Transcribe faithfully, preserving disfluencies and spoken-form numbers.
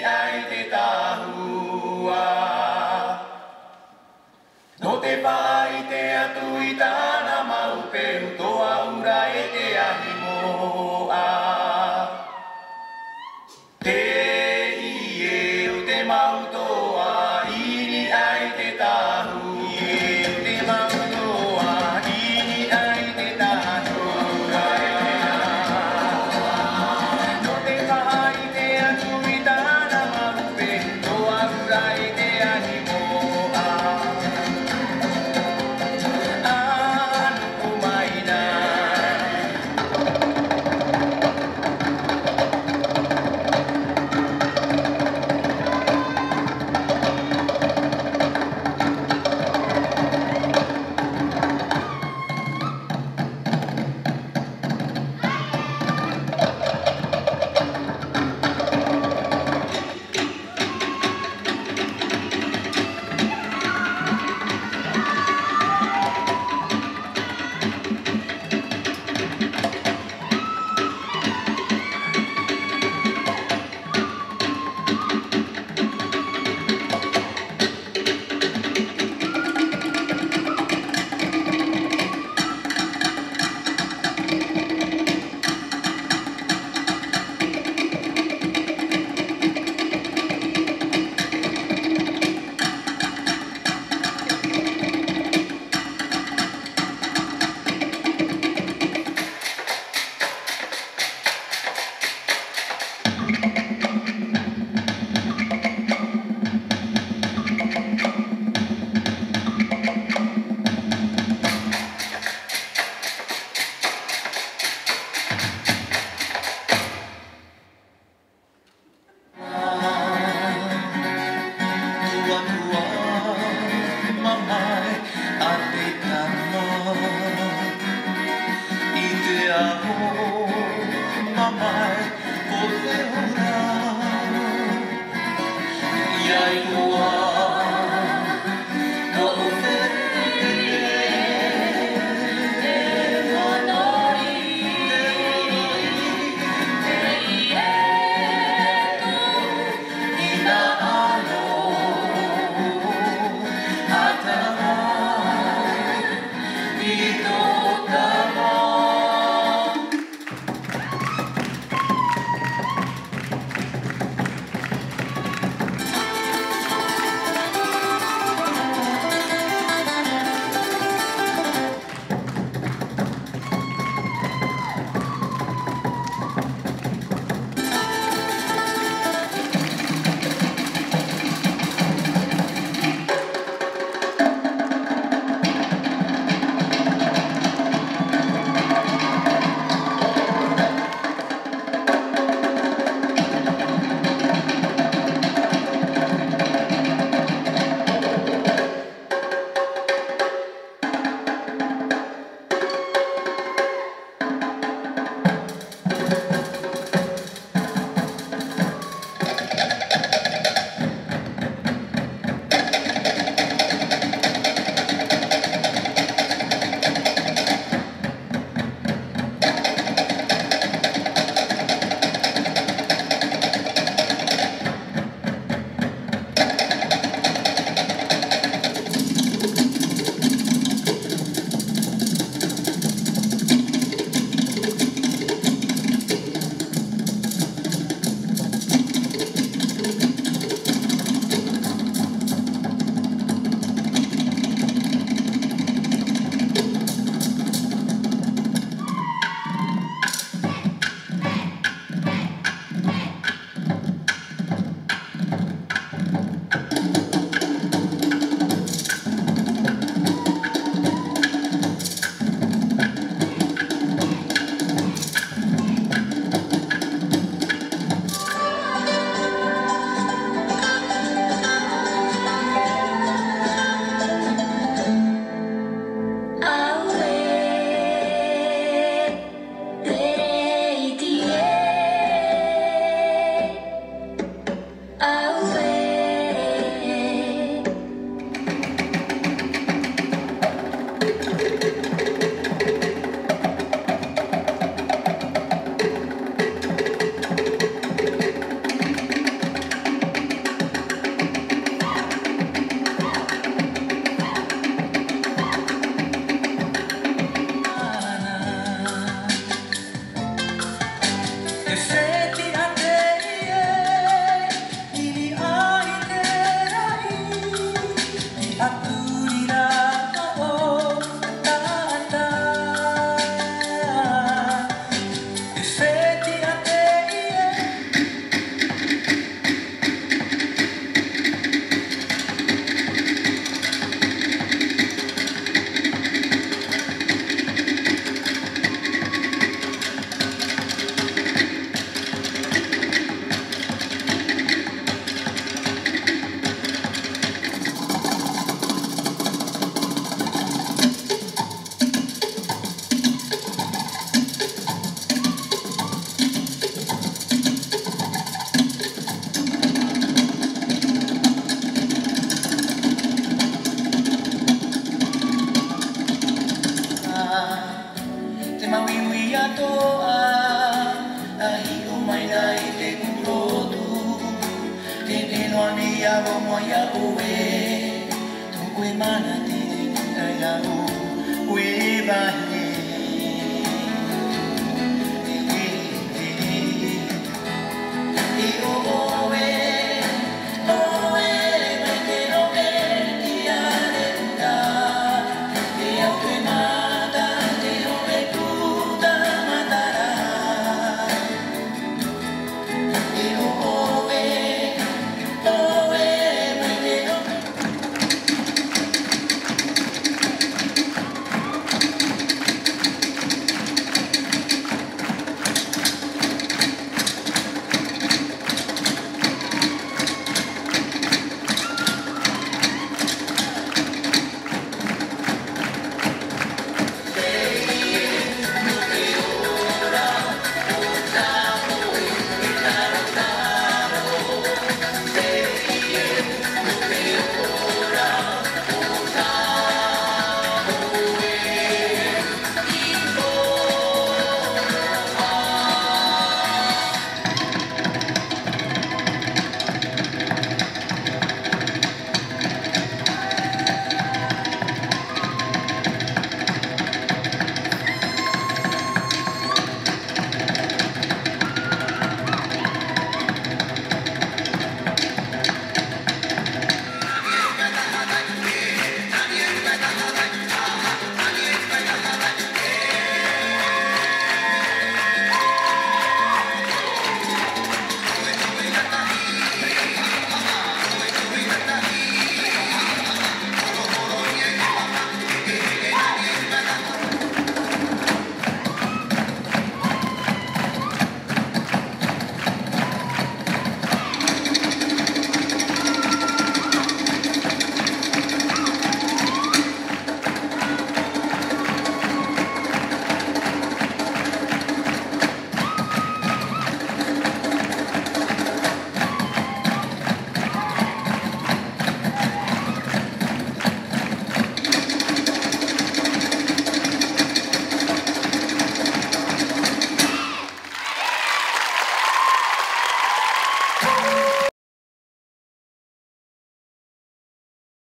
Ai te tahua. Nō te faʻaʻite atu i tāna mau pehu, toa ura e te ahi moʻa. Te ie o te mau toa, ini ai te tahu. Ie o te mau toa, ini ai te tahu. Nō te faʻaʻite atu i tāna mau pehu, toa ura e te ahi moʻa. Ā, nuku mai na. Fetiʻa teie, ʻimi ai te raʻi, i ʻaturi rā o taʻata. E fetiʻa teie. Te māuiui atoʻa, a hiʻo mai nei te kūrotu. Teie noa nei ʻoe, ʻoe mai iā ʻoe, tō ʻoe mana te reira iā ʻoe, vāhi